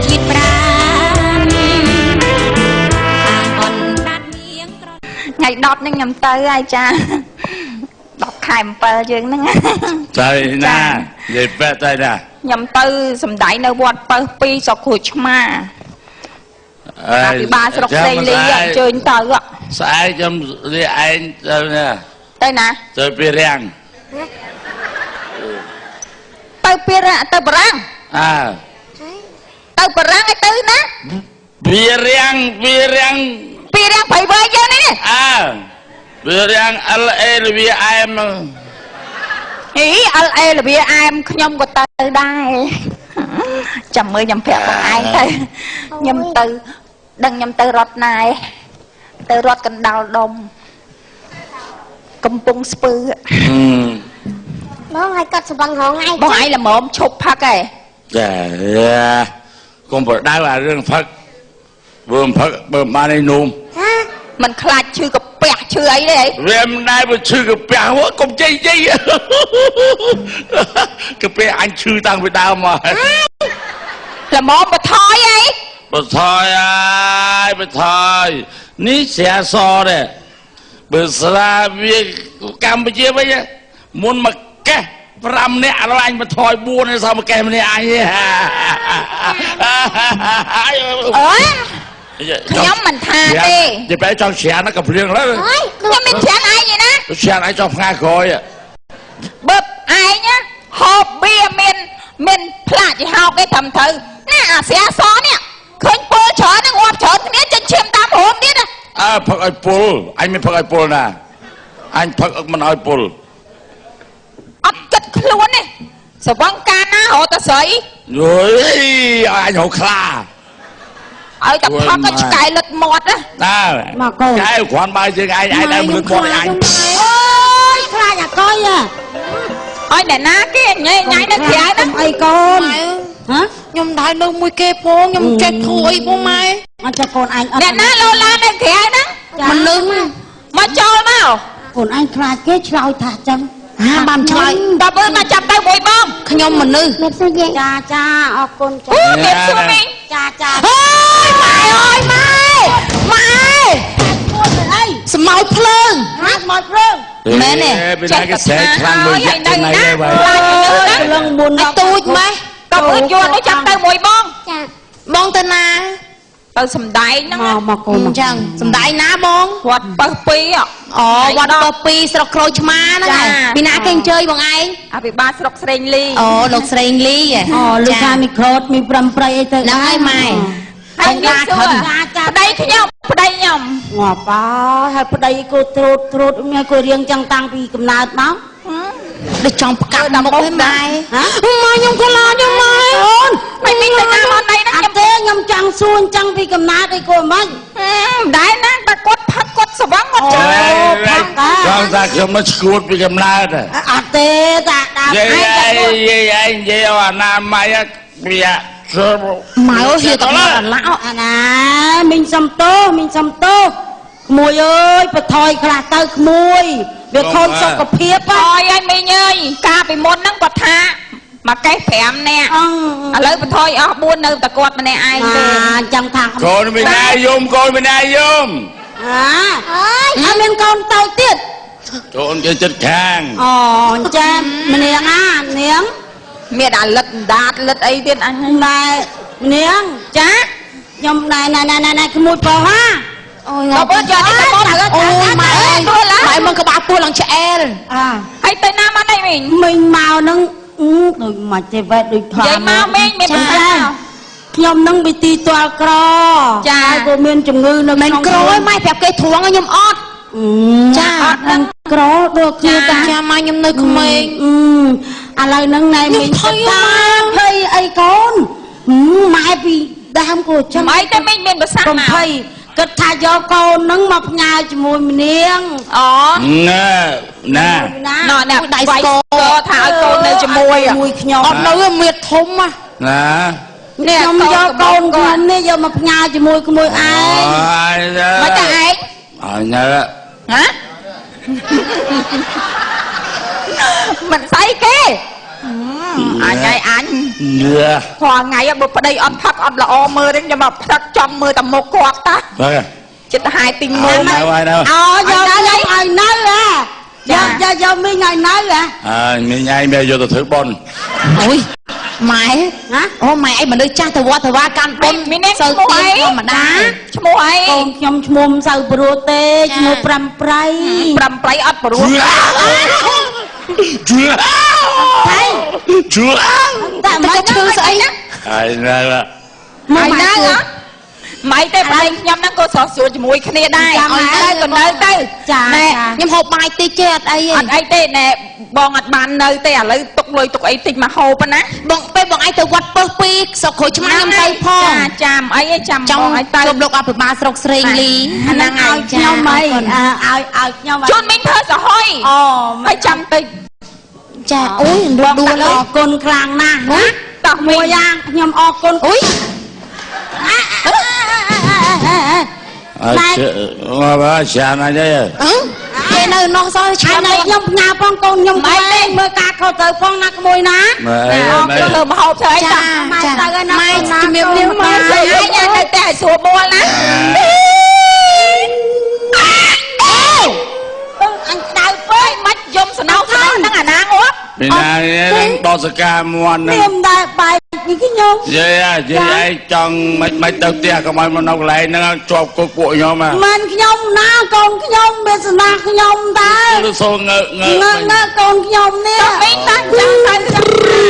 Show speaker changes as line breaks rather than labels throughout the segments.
ជាតិប្រានអនដាត់មៀងក្រ
ថ្ងៃ10នេះខ្ញុំទៅហើយចា10ខែ7យើងហ្នឹង
ទៅណានិយាយបែបទៅណា
ខ្ញុំទៅសំដែងនៅវត្តពៅ2ស្រុកក្រួចឆ្មាអភិបាលស្រុកសេលីអញ្ជើញទៅ
ស្អែកខ្ញុំលាឯងទៅណា
ទៅណា
ទៅពីរាំង
ទៅពីរាំងទៅបារាំង
អើ
ទៅបារាំងឲ្យទៅណា
ពីរាំងពីរាំង
ពីរាំងព្រៃវែងយើងនេះ
អើពីរាំង LA លវាអែម
ហី LA លវាអែមខ្ញុំក៏ទៅដែរចាំមើលខ្ញុំប្រាប់បងឯងទៅខ្ញុំទៅដឹងខ្ញុំទៅរត់ណែទៅរត់កណ្ដោលដុំកំពង់ស្ពឺ
បងឲ្យគាត់ស្វឹងរងឯង
បងឯងល្មមឈប់ផឹកឯង
ចាកុំប្រដៅអារឿងផឹកបើមិនផឹកបើមិនបានឯនោម
មិនខ្លាចឈឺកាពះឈឺអីទេ?
វាមិនដែរបើឈឺកាពះ កុំជ័យជ័យកាពះអញឈឺតាំងពីដើមមក
ល្មមបថយអី
បថយអើយបថយនេះស្រាសដែរបើស្រាវាកម្ពុជាវិញមុនមកកេះ5នាក់ឥឡូវអញបន្ថយ4ឯសោមកកេះម្នាក់អញ
អើខ្ញុំមិនថាទេ
និយាយបែចង់ច្រានក៏ព្រៀងឡើយ
ខ្ញុំមិនច្រានឯងទេណា
ច្រានឯងចង់ផ្ងាក្រោយ
បើឯងហូបបៀមានមានផ្លាកជាហោកគេត្រឹមត្រូវណាអាស្រាសនេះឃើញពលច្រើនហ្នឹងងាប់ច្រើនគ្នាចេញឈាមតាមរោមទៀត
អើផឹកឲ្យពុលអញមិនផឹកឲ្យពុលណាអញផឹកមិនឲ្យពុល
អត់គិតខ្លួនទេសវឹងកាលណារត់តែស្រី
យយឲ្យអញរកខ្លា
ឲ្យតែផឹកក៏ឆ្កែលិតមាត់ណា
តើមកកូនឆ្កែគ្រាន់បើយើងឯងឯងដែលមលិតមាត់ឯង
អូយខ្លាចអាកុយ
អើយអ្នកណាគេញ៉ៃញ៉ៃនៅក្រៅហ្នឹង
អីកូន
ហ៎ខ្ញុំដែរនៅមួយគេផងខ្ញុំចេះធ្វើអីផងម៉ែ
អត់ចេះកូនឯងអត់
អ្នកណាលោឡានៅក្រៅហ្នឹង
មនុស្ស
មកចូលមក
កូនឯងខ្លាចគេឆ្លើយថាចឹង
ហាបានឆ្លើយ
ដល់បើមកចាប់ទៅមួយបង
ខ្ញុំមនុស្ស
មានសួរយាយចាចាអរគុណចា
អូមានសួរមីង
ចាចា
អើយម៉ែអើយម៉ែម៉ែ
ពួនអី
ស្មោចភ្លើង
ហាស្មោចភ្លើង
មែនទេ
ចេះគេស្រែកខ្លាំងមួយយ៉ាក់ទៅណៃហើយបាយ
ភ្លើងមុន
ឲ្យទូចម៉េះ
ក៏អឺយួននោះចាប់ទៅមួយបង
ចា
បងទៅណា
ទៅសំដែងហ្នឹង
មកមកកូន
អញ្ចឹងសំដែងណាបង
វត្តពៅ2
អូវត្តពៅ2ស្រុកក្រូចឆ្មាហ្នឹងឯងពីណាគេអញ្ជើញបងឯង
អភិបាលស្រុកស្រេងលី
អូលោកស្រេងលី
អូលោកថាមីក្រូតមីប្រំប្រៃអីទៅ
ហ្នឹងហើយម៉ែ
ហើយមានសួរប្តីខ្ញុំប្តីខ្ញុំ
ងាប់ហើយប្តីគូត្រូតត្រូតមានគូរៀងចឹងតាំងពីកំណើតមក
ដូចចង់ផ្កាប់មុខឯម៉ែ ម៉ែខ្ញុំក៏ឡាខ្ញុំម៉ែ
អូន
មិនមានទៅណាមកណៃហ្នឹង
ខ្ញុំទេខ្ញុំចង់សួរចឹងពីកំណើតអីគូមិន
ដែរណាបើគាត់ផឹកគាត់ស្វឹងគាត់
ចាំផឹកចង់ថាខ្ញុំមកឈួតពីកំណើត
អត់ទេតាដើម
ឯងនិយាយឯងនិយាយអនាម័យវា
ម៉ែអូហៀតមកអាឡា
អាណាមីងសំទោសមីងសំទោសក្មួយអើយបថយខ្លះទៅក្មួយវាខូចសុខភាព
អើយហើយមីងអើយកាលពីមុនហ្នឹងគាត់ថាមកកេះ5នាក់ឥឡូវបន្ថយអស់4នៅតែគាត់ម្នាក់ឯងទេ
អញ្ចឹងថា
កូនមីណាយំកូនមីណាយំ
អាអើយអត់មានកូនតូចទៀត
កូនគេចិត្តខាង
អូអញ្ចឹងម្នាងអានាង
មានអាលិតដាតលិតអីទៀតអញ
ណែម្នាង
ចា
ខ្ញុំណែណែណែណែក្មួយប្រុសហា
អូយ
ដល់បើយកនេះទៅមក
អូយម៉ែម៉ែមកក្បាលពោះឡើងឆ្អែល
អា
ហើយទៅណាមកនេះមីង
មីងមកហ្នឹងដូចមកចេះវ៉ែដូច
ថ្លា និយាយមកមីងមានប្រសាសន៍
ខ្ញុំនឹងវិធីទាល់ក្រ
ចា
ហើយក៏មានជំងឺនៅ
មិនក្រឯងម៉ែប្រាប់គេត្រង់ខ្ញុំអត់ ចា
អត់នឹង
ក្រដូចគ្នាតា
ចាម៉ែខ្ញុំនៅក្មេង
ឥឡូវហ្នឹងណែមីង
ភ័យ
ភ័យអីកូនម៉ែពីដើមក៏ចឹង
មិនអីទេមីងមានប្រសាសន៍
មកភ័យគិតថាយកកូននឹងមកផ្ញើជាមួយម្នាង
អូ
ណែណែ
ណែដៃស្គរថាឲ្យកូននៅជាមួយ
មួយខ្ញុំ
អត់នៅមៀតធំ
ណា
នេះខ្ញុំយកកូនខ្ញុំនេះយកមកផ្ញើជាមួយក្មួយឯង
មកតែឯង
អញនៅ
ហ៎មិនស្អីគេ អញហើយអញរាល់ថ្ងៃបើប្តីអត់ផឹកអត់ល្អមើលទេខ្ញុំមកផឹកចង់មើលតែមុខគាត់តាចិត្តហាយទីងមើល
អូយកឲ្យនៅហ៎យកយកមីងឲ្យនៅហ៎
អើមីងឯងមានយកទៅធ្វើបុណ្យ
អូយម៉ែណាអូម៉ែឯងមនុស្សចាស់ទៅវត្តទៅវាកាន់បុណ្យសូវទៀនធម្មតា
ឈ្មោះអី
កូនខ្ញុំឈ្មោះមិនសូវព្រោះទេឈ្មោះប្រាំប្រៃ
ប្រាំប្រៃអត់ព្រោះ
ជឿជឿ
តែមិនឈឺស្អីណា
ហើយណា
ហើយណាម៉ៃទេប្តីខ្ញុំហ្នឹងក៏ស្រស់ស្រួលជាមួយគ្នាដែរឲ្យទៅក៏នៅទៅ
ចាខ្ញុំហូបបាយតិចទេអត់អី
អត់អីទេណែបងអត់បាននៅទេឥឡូវទុកលុយទុកអីតិចមកហូបណា
បងពេលបងឯងទៅវត្តពឹសពីស្រុកក្រូចឆ្មាខ្ញុំទៅផង
ចាចាំអីឯងចាំបងឯងទៅ
ជប់លោកអភិបាលស្រុកស្រេងលី
ហ្នឹងឲ្យខ្ញុំអីឲ្យខ្ញុំ
ជូនមីងធ្វើសហុយអូហើយចាំតិច
ចាអូយរត់ដួល
អរគុណខ្លាំងណាស់ណា
តោះ
មួយយ៉ាងខ្ញុំអរគុណ
អូយ
អើបាទចាំអីទេ
គេនៅនោះសោះ
ឆានខ្ញុំផ្ញើផងកូនខ្ញុំម៉ែទេមើលការខុសត្រូវផងណាក្មួយណា
អរគុណធ្វើមហូបធ្វើអីតា
ម៉ែទៅហើយណា
ម៉ែជំរាបលា
ម៉ែឯងនៅតែឲ្យស្រួលបួលណាអញដៅពេកមិនយំសំណោកសំណោកហ្នឹងអាណាងាប់
ពីណាហ្នឹងដល់សកាមាន់ហ្នឹង
ខ្ញុំដែរបែកពីខ្ញុំ
យាយយាយឯងចង់មិនទៅផ្ទះកុំឲ្យមកនៅកន្លែងហ្នឹងជាប់គុកពួកខ្ញុំហ៎
មិនខ្ញុំណាកូនខ្ញុំវាសនាខ្ញុំដែរ
សូងងើ
ងើកូនខ្ញុំនេះ
មីងតាចាំទៅ
ទៅ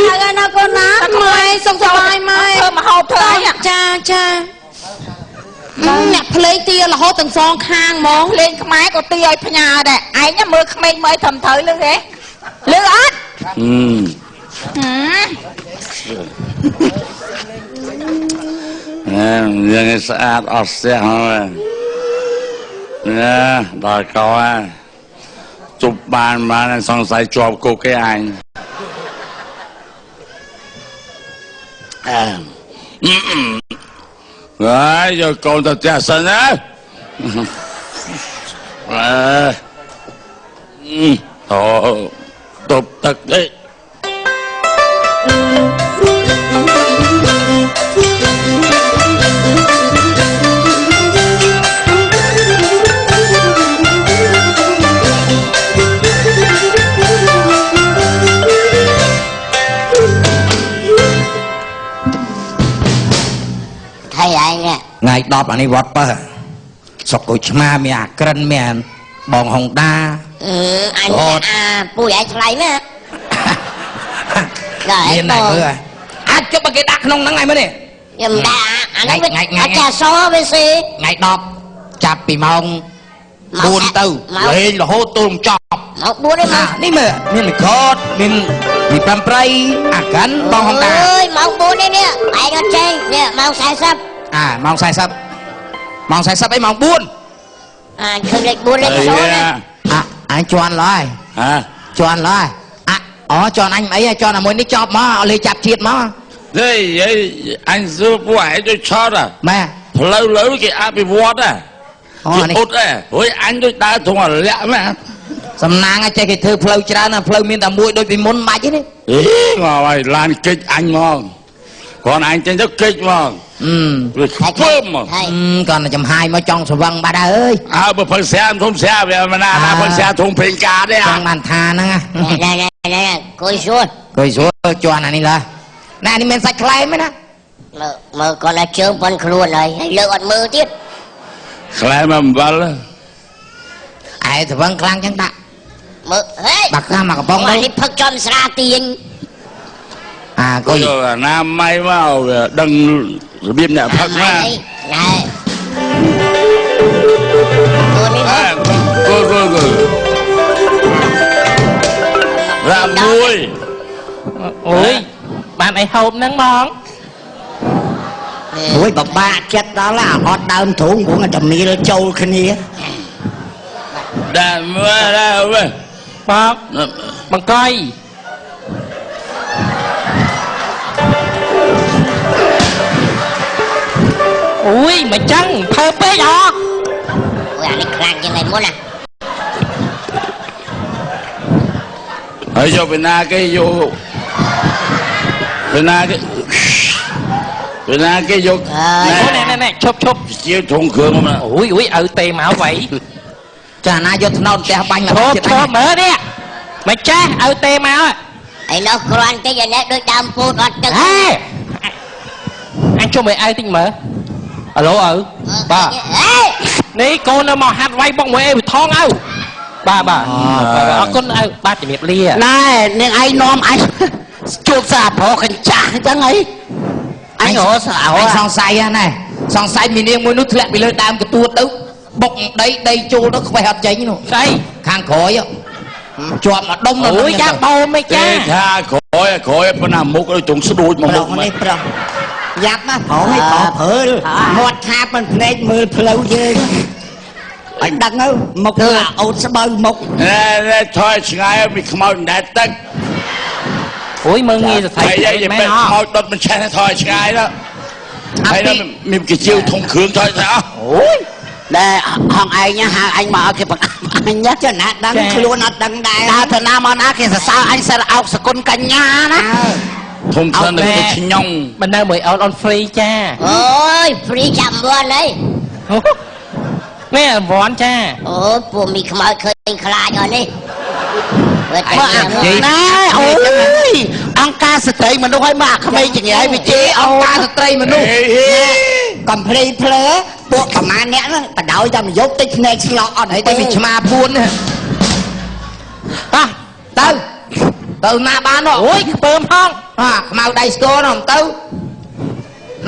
ហើយណាកូនណា
ម៉ែសុខសប្បាយម៉ែ
ធ្វើមហូបធ្វើអី
ចាចាអ្នកភ្លេងទារហូតទាំងសងខាងហ្មង
ភ្លេងខ្មែរក៏ទាឲ្យផ្ញើដែរឯងមើលក្មេងមើលអីត្រឹមត្រូវលឺទេលឺអត់
យ៉ាងស្អាតអត់ស្ទះហើយណាដល់កោជប់បានបានសង្ស័យជាប់គុកគេអញអើហើយយកកូនទៅផ្ទះសិនណាអើអូតបទឹកទេ
ថ្ងៃ10អានេះវត្តប៉ះស្រុកក្រូចឆ្មាមានអាក្រិនមានបងហុងដា
អញអាពូឯងថ្លៃណា
មានតែមើលអាចជប់បើគេដាក់ក្នុងហ្នឹងឯងមើលនេះ
ខ្ញុំដាក់អាហ្នឹងវាអត់ចាសវាស៊ី
ថ្ងៃ10ចាប់ពីម៉ោង4ទៅលេងរហូតទល់ចប់
ម៉ោង4ឯង
នេះមើលមានមីកតមានពីប្រាំប្រៃអាក្រិនបងហុងដា
អើយម៉ោង4នេះនេះឯងអត់ចេញនេះម៉ោង40
អាម៉ោង40ម៉ោង40អីម៉ោង4
អាឃើញលេខ4លេខ0ណា
អាអញជន់ឡើយ
ហ៎
ជន់ឡើយអាអូជន់អញមិនអីជន់អាមួយនេះចប់មកលេចាប់ជាតិមក
ទេយាយអញសួរពួកឯងដូចឆត់
ម៉ែ
ផ្លូវលើគេអភិវឌ្ឍហ៎គេអ៊ុតហ៎ហួយអញដូចដើរធំអាលាក់ម៉ែ
សំណាងចេះគេធ្វើផ្លូវច្រើនណាផ្លូវមានតែមួយដូចពីមុនបាច់ទេនេះ
អេមកហើយឡានកិច្ចអញមកគ្រាន់អញចេញទៅកិច្ចមកវាខ្ពើមមក
គាត់តែចំហាយមកចង់ស្វឹងបាត់ហើយអើយ
អើបើផឹកស្រាធំស្រាវាមិនណាផឹកស្រាធំព្រេងការទេ
ចង់បានថាហ្នឹង
ណែណែគួយសួរ
គួយសួរជន់អានេះឡាណែនេះមានសាច់ខ្លែមទេណា
មើលគាត់តែជើងប៉ុនខ្លួនហើយលើកអត់មើលទៀត
ខ្លែមអំបិល
ឯស្វឹងខ្លាំងចឹងដាក់
មើលហេ
បាក់ខាមកកំប៉ុង
នេះផឹកចំស្រាទាញ
អាគួយ
ណាម៉ៃមកវាដឹងរបៀបអ្នកផឹកណា
ណែនេះ
គួយគួយគួយរ៉ាមួយ
អូយបានអីហូបហ្នឹងបង
អូយបបាក់ចិត្តដល់អាអត់ដើមទ្រូងព្រោះតែមៀលចូលគ្នា
ដែរមើលដែរមើល
បងបង្កយអូយមិនចឹងភើពេកអ
អូយអានេះខ្លាំងជាងឯមុនណា
ហើយយកពីណាគេយក ពេលណាគេពេលណាគេយក
ណែណែណែឈប់ឈប់
ជាធុងគ្រឿងមក
អូយអូយឪទេមកវៃ
ចាណាយកថ្នោតផ្ទះបាញ់មក
ឈប់ឈប់មើលនេះមិនចេះឪទេមក
ឯនោះគ្រាន់តិចឯនេះដូចដើមពោតអត់ទឹក
ហេអញជុំឲ្យឯងតិចមើលអាឡូឪបាទនេះកូននៅមកហាត់វាយបុកមួយអេវិថងឪបាទបាទអរគុណឪបាទជំរាបលា
ណែនាងឯងនាំអញជួបសារប្រុសកញ្ចាស់អញ្ចឹងអីអញរកស្អោ
អញសង្ស័យណាសង្ស័យមីនាងមួយនោះធ្លាក់ពីលើដើមកទួតទៅបុកដីដីចូលទៅខ្វេះអត់ចេញនោះ
ស្អី
ខាងក្រោយជាប់មកដុំនៅ
អូយចាបោមឯចា
ថាក្រោយក្រោយប៉ុណ្ណាមុខដូចទងស្ដួចមកមុខ
នេះប្រុសយ៉ាប់ណាស់ប្រុសឲ្យប្រុសព្រើលមាត់ខាបមិនភ្នែកមើលផ្លូវយើងឲ្យដឹងទៅមុខអូតស្បូវមុខ
ណែថយឆ្ងាយពីខ្មោចដែតទឹក
អូយមើលងាយសរសៃ
មែនខ្មោចដុតមិនឆេះថយឆ្ងាយទៅហើយមានគេជាវធំគ្រឿងថយថា
អូយដែលហងឯងហៅអញមកឲ្យគេបង្អាប់អញ
ចណាដឹងខ្លួនអត់ដឹងដែរ
ដើរទៅណាមកណាគេសរសើរអញសិលអោកសគុណកញ្ញាណា
ធំក្លិនទៅឆ្ញង
មិននៅមួយអូនអូន free ចា
អូយ free ចាំវ័នអី
នេះវ័នចា
អូពួកមីខ្មោចឃើញខ្លាចអស់នេះ
ណែអូយអង្គការស្ត្រីមនុស្សឲ្យមកអាក្មេងចង្រៃវិជេ
អង្គការស្ត្រីមនុស្ស
កំភ្លីភ្លើពួកប្រមាណអ្នកហ្នឹងបដោយតែមយប់តិចភ្នែកឆ្លក់អត់
ហើយតែពីឆ្មាពួនតោះទៅទៅណាបាននោះ
អូយខ្ពើមផង
អាខ្មៅដៃស្គរនោះទៅ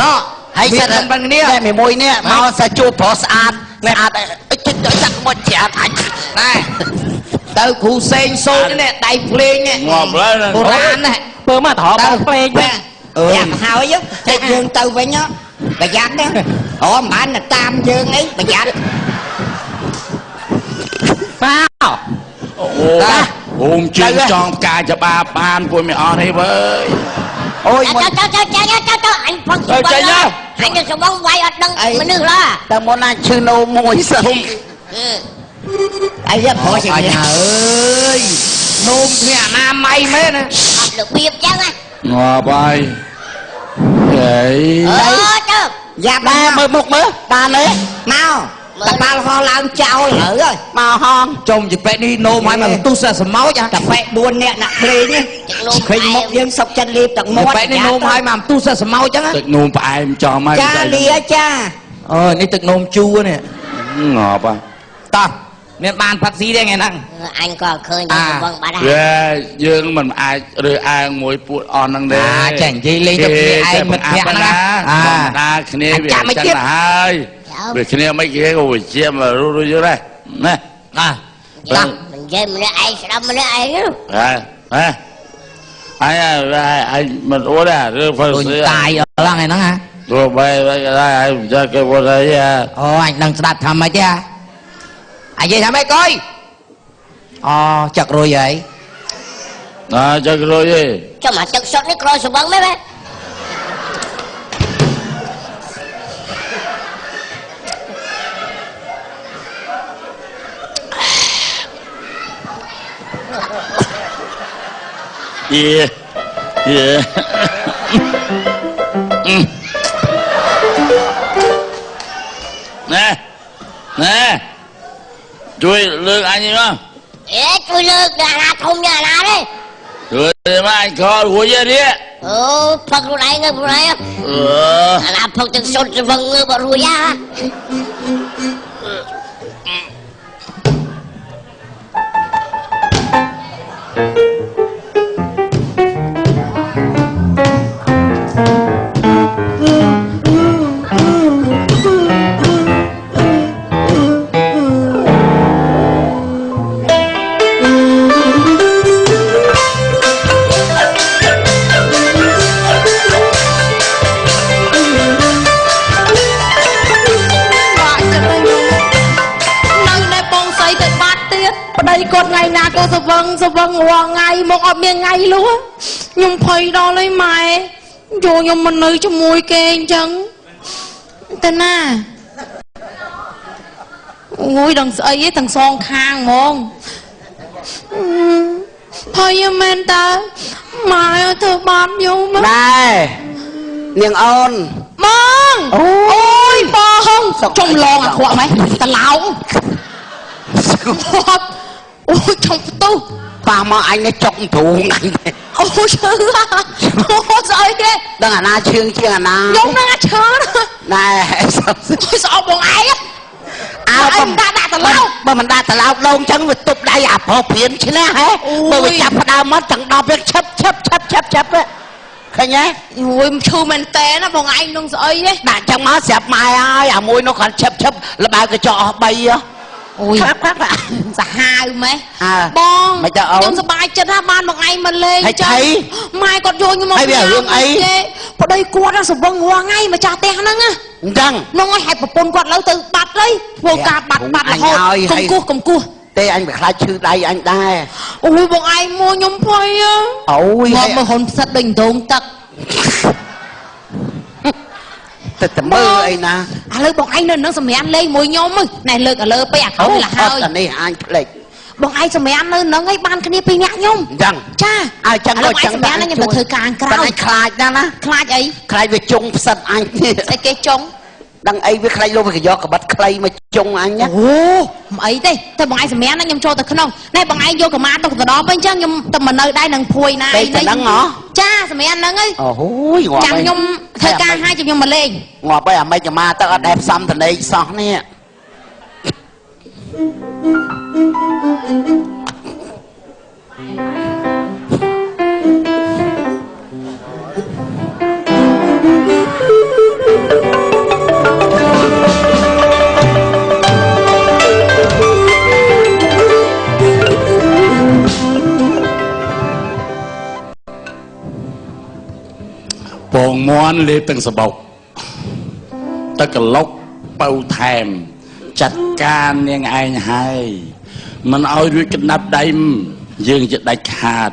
ណោះ
ហើយសិត
ប៉ុនគ្នា
តែមួយនេះមកសាជួបប្រុសស្អាតស្អាតចិត្តចាក់មកច្រាតអញ
ណែទៅគ្រូសេងសូត្រនេះដៃភ្លេងនេះ
ងាប់ហើយ
បុរាណនេះ
ពើមកត្របងភ្លេង
ប្រាប់ហើយតែយើងទៅវិញប្រយ័ត្នណាអូមិនបានតាមយើងអីប្រយ័ត្ន
មក
អូអូមជើងចង់ផ្កាច្បាបានពួកមិនអស់ទេវើយ
អូយ
ទៅទៅទៅចេញទៅទៅអញផឹក
ទៅចេញ
អញទៅសបងវាយអត់ដឹងមនុស្សឡើ
តែមុនណាឈឺនោមួយសិន
អីប្រុសជាង
អញអើយនោមគ្នាអនាម័យមែនណា
អត់របៀបចឹងណា
ងាប់ហើយអេ
អូទៅ
យ៉ាប់
ដែរមើលមុខមើលបានទេ
មកតបាល់ហោះឡើងចោលហើយ
មកហង
ចុំជាពេនេះនោមឲ្យមកទុះសមោច
កាហ្វេ4នាក់ដាក់ភ្លេងឃើញមុខយើងសុកចិត្តលាបទឹកមាត់
ពេនេះនោមឲ្យមកទុះសមោចចឹង
ទឹកនោមផ្អែមចំហើយ
ចាលាចា
អូនេះទឹកនោមជូរនេះ
ងាប់
តោះមានបានផាត់ស៊ីទេថ្ងៃហ្នឹង
អញក៏ឃើញតែវងបាត់
ហើយយើងមិនអាចរើអើងមួយពួកអស់ហ្នឹងទេ
ចានិយាយលេងទៅគ្នាឯងមិត្តភក្តិហ្នឹង
អាណាគ្នាវាចឹងហើយវាគ្នាមិនគេក៏វាជាមរុរុយដែរណា
ណា
តានិយាយម្នាក់ឯងស្ដាប់ម្នាក់ឯង
ហ៎ហ៎អញអញមិនអួតទេរឿងផាត់ស៊ី
តាយអស់ឡើងហ្នឹងហ៎
ទោះបីដែរហើយចាគេវត្តអី
អូអញដឹងស្ដាប់ថាម៉េចទេអានិយាយថាម៉េចកុយអូចឹករុយហើយ
ណាចឹករុយទេ
ចាំអាទឹកសុតនេះក្រោយស្វឹងមែនទេ
យេយេណែណែជួយលើកអញមក
អេជួយលើកអាណាធំយ៉ាងណាទេ
ជួយមកអញខលរួចទេ
អូផឹកខ្លួនឯងខ្លួនឯងអាណាផឹកទាំងសុទ្ធស្វឹងងើបអត់រួចអា
គាត់ថ្ងៃណាក៏ស្វឹងស្វឹងរាល់ថ្ងៃមកអត់មានថ្ងៃលុះខ្ញុំភ័យដល់ហើយម៉ែយកខ្ញុំមកនៅជាមួយគេអញ្ចឹងទៅណាអូយដឹងស្អីឯងទាំងសងខាងហ្មង ភ័យមែនតើម៉ែធ្វើបាបខ្ញុំ
ណែនាងអូន
បងអូយបង ចុំឡងអាក្រក់ម៉េចតឡោងអូយ ចុំផ្ទុះ
ប៉ះមកអញនេះចុកទ្រូងអញ
អូឈឺអូ ស្អីគេ
ដឹងអាណាឈឿងជាងអាណា
ខ្ញុំនឹងអាឈឺ
ណែ
អូយ ស្អប់បងឯង
អើ បើ
ដាក់ដាក់ត្រឡោក
បើមិនដាក់ត្រឡោកដងចឹង វាទប់ដៃអាប្រុសព្រានឈ្នះហ៎ បើវាចាប់ផ្ដើមមកទាំង10 វាឈឹបឈឹបឈឹបឈឹបឈឹប ឃើញទេ
អូយ ឈឺមែនតើណាបងឯងនឹងស្អីទេ
ដាក់ចឹងមកស្រាប់ម៉ែហើយ អាមួយនោះគាត់ឈឹបឈឹបលបែកញ្ចក់អស់3ហ៎
អូយ
ខាប់ខាប់
សាហាវម៉េះបង ខ្ញុំសប្បាយចិត្តថាបានមួយថ្ងៃមកលេង
ចឹង
ម៉ែគាត់យកខ្ញុំមក
ហើយវារឿងអី
ប្តីគាត់សវឹងរាល់ថ្ងៃ ម្ចាស់ផ្ទះហ្នឹងណា
អញ្ចឹង
ហ្នឹងហើយ ហើយប្រពន្ធគាត់លើទៅបាត់ហើយ ធ្វើការបាត់បាត់រហូត កុំគោះកុំគោះ
ទេ អញវាខ្លាចឈឺដៃអញដែរ
អូយបងឯងមួយ ខ្ញុំភ័យ
អូយ
មកមើលហ៊ុនផ្សិតដូចដងទឹក
តែតែមើលអីណា
ឥឡូវបងឯងនៅនឹងសម្រានលេងមួយខ្ញុំណែ លើកឥឡូវពេកអាខោលហើយ
អានេះអញភ្លេច
បងឯងសម្រាននៅនឹងឯងបានគ្នាពីរនាក់ខ្ញុំ
អញ្ចឹង
ចា
អើចឹងក៏ចឹង
សម្រានខ្ញុំទៅធ្វើការក្រោយ
តែខ្លាចណាស់ណា
ខ្លាចអី
ខ្លាចវាជុងផ្សិតអញ
ស្អីគេចុង
ដឹងអីវាខ្លាចលោកវាយកកបិតខ្លីមកជុងអញណា
អូមិនអីទេ តែបងឯងសម្រានណា ខ្ញុំចូលទៅក្នុងណែ បងឯងយកកម្មាទៅកដបវិញ ចឹងខ្ញុំទៅមកនៅដែរនឹងភួយណា
អីហ្នឹងហ៎
ចា សម្រានហ្នឹងឯង
អូយងាប់
ចាំខ្ញុំធ្វើការឲ្យ ចាំខ្ញុំមកលេង
ងាប់ហើយ អាម៉េចកម្មាទៅអត់ដែលផ្សំតនេកសោះនេះ
ពងមន់លេបទាំងសបុក ទឹកកឡុកបើថែម ចាត់ការនាងឯងហើយ មិនឲ្យរួចកណ្ដាប់ដៃយើងជាដាច់ខាត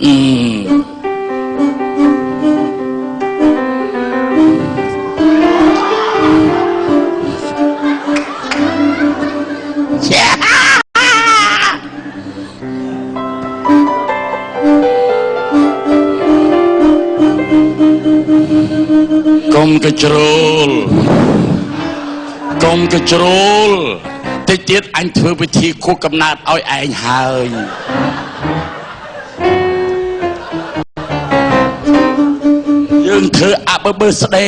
អឺកុំកជ្រុល កុំកជ្រុលតិចទៀត អញធ្វើពិធីខួបកំណើតឲ្យឯងហើយ យើងធ្វើអបបើស្ដី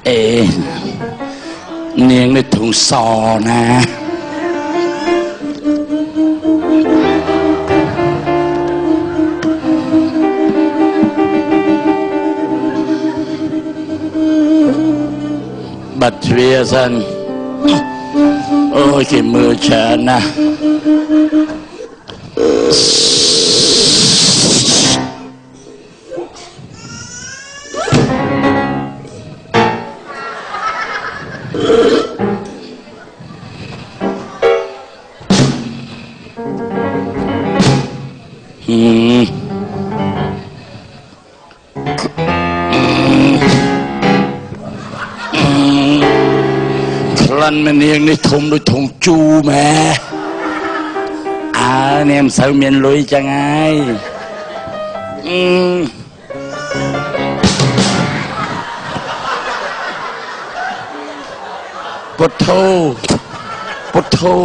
អេនាងនេះធុងសណា បាត់ទ្វាសិន អូយគេមើលច្រើនណាស់ ក្លិនមនាងនេះធំដូចធុងជូរម៉ែ អើនាងមិនសូវមានលុយចឹងហើយ អឺពុទ្ធោពុទ្ធោ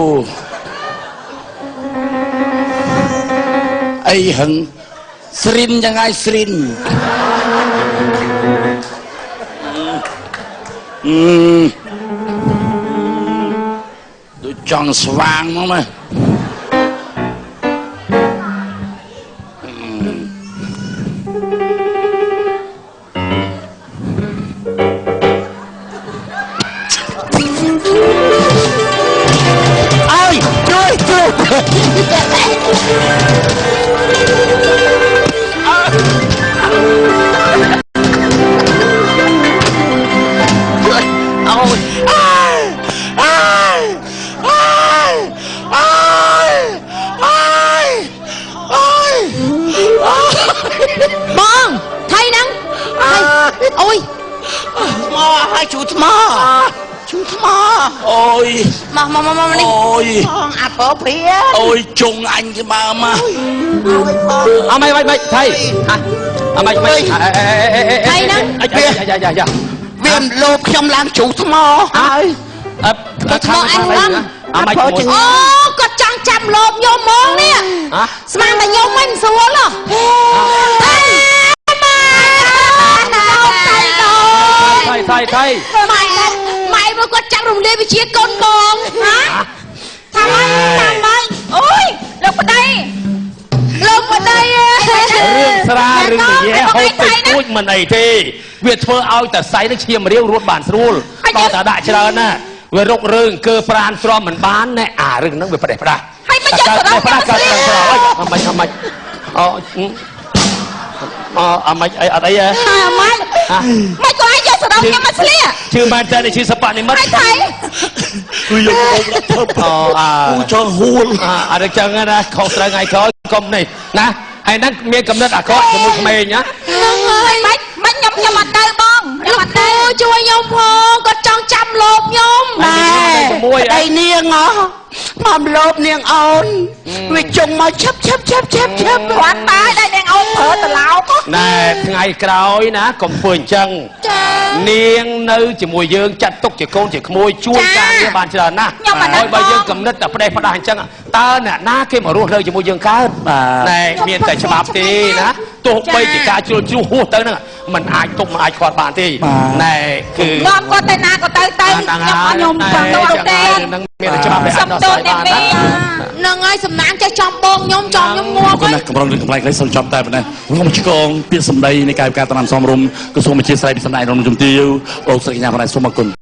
អីហឹងស្រិនចឹងហើយ ស្រិន អឺដូចចង់ស្វាងមកមើល
អើយជួយជួយ អូយ អើ
អូយ
មកមកមកនេះ
អូយ
បងអាប្រុសព្រា
អូយជុងអញគេមកមក
អមមិនមិនថៃអមមិនមិន
ថៃហ្នឹង
យ៉ាយ៉ាយ៉ា
វាលោបខ្ញុំឡើងជ្រុះថ្មហើយ
អឺ
ថ្មអញហ្នឹង
អមមិន
អូគាត់ចង់ចាំលោបខ្ញុំហ្មងនេះស្មានតែខ្ញុំមិនស្រួលហ៎
ថៃថៃថៃ
ម៉ែម៉ែមកគាត់ចាំរំលាយវិជាកូនបងហាថាម៉េចតាមម៉េច
អូយលោកប្តី
លោកប្តី
រឿងស្រារឿងនិយាយហូបតិចតួចមិនអីទេវាធ្វើឲ្យតែសៃនឹងឈាមរាវរត់បានស្រួលដល់តែដាក់ច្រើនណាវារុករឿងកើប្រានទ្រាំមិនបានណែអារឿងហ្នឹងវាប្រេះផ្ដាស់
ហើយមកយកសរោ
ផ្ដាស់កើតស្រោអមិនអមិនអូអអមិនអីអត់អីហ៎
ហើយអមិនមិនក៏ឲ្យយកសរោខ្ញុំមកស្លៀក
ជឿមែនតើនេះជាសពនិមិត្ត
ហើយថៃ
គឺយកមកធ្វើ
អូអា
ចង់ហួល
អត់ចឹងណាខុសត្រូវថ្ងៃក្រោយកុំនេះណាហើយហ្នឹងមានកំណត់អាក្រក់ជាមួយក្មេងណា
ហ្នឹងហើយ
មិនមិនខ្ញុំខ្ញុំអត់ទៅបងខ្ញុំអត់ទៅ
ជួយខ្ញុំផងគាត់ចង់ចាំលោបខ្ញុំ
ណែប្តីនាងហ៎មកលោបនាងអូនវាជុងមកឆឹបឆឹបឆឹបឆឹបឆឹប
គាត់តែដែរនាងអូនប្រើត្រឡោក
ណែថ្ងៃក្រោយណាកុំធ្វើអញ្ចឹង
ចា
នាងនៅជាមួយយើងចាត់ទុកជាកូនជាក្មួយជួយការងារបានច្រើនណាស់ហើយបើយើងកំណត់តែផ្ដេសផ្ដាស់អញ្ចឹងតើអ្នកណាគេមករស់នៅជាមួយយើងកើតណែមានតែច្បាប់ទេណាទោះបីជាការជ្រុលជ្រុះហួសទៅហ្នឹងมันអាចទុកមិនអាចខាត់បានទេណែគឺ
នាំគាត់ទៅណាក៏ទៅទៅខ្ញុំអត់ខ្ញុំទៅទេ
នឹងមានតែច្បាប់ដែលអាចដោះស្រាយបានណា
ហ្នឹងហើយសំណាងចេះចំបងខ្ញុំចំខ្ញុំងាប់
ហើយកម្រងរឿងកំ pl ែងខ្លីសូមចំតែប៉ុណ្ណេះខ្ញុំឆ្កងពាក្យសម្ដីនៃកាយវិការតាមសមរម្យក្រសួងវិទ្យាស្រីពីសំណាក់រំជំទាវលោកស្រីកញ្ញាប៉ុណ្ណេះសូមអរគុណ។